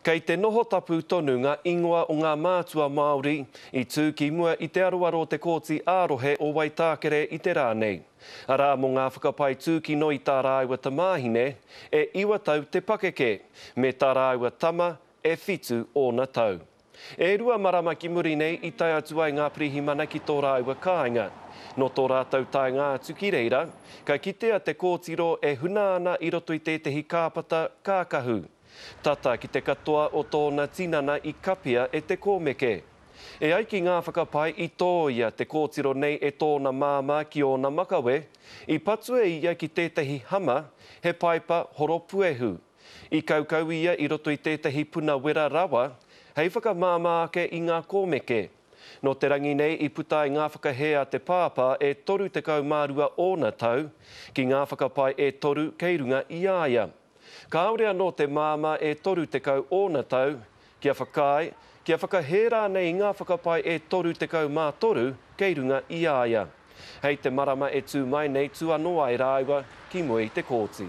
Kei te noho tapu tonu ngā ingoa o ngā mātua Māori i tū ki mua i te aroaro o te Kōti ā-Rohe o Waitākere i te rā nei. Arā mō ngā whakapae tūkino i tā rāua tamāhine, e iwa tau te pakeke, me tā rāua tama, e whitu ōna tau. E rua marama ki muri nei i tae atu ai ngā pirihimana ki tō rāua kāinga. Nō tō rātou taenga atu ki reira, ka kitea te kōtiro e huna ana i roto i tētehi kāpata kākahu. Tata ki te katoa o tōna tinana i kapia e te kōmeke. E ai ki ngā whakapae i tōia te kōtiro nei e tōna māmā ki ōna makawe, i patua ia ki tētehi hama, he paipa horo puehu. I kaukau ia i roto i tētahi puna wera rawa hei whakamāmā ake i ngā kōmeke. Nō te rangi nei i puta ai ngā whakahē a te pāpā e 32 ōna tau, ki ngā whakapae e toru kei runga i a ia. Kāore anō te māmā e 30 ōna tau kia whakaae, kia whakahē rānei i ngā whakapae e 33 kei runga i a ia. Hei te marama e tū mai nei tū anō ai rāua ki mua i te kōti.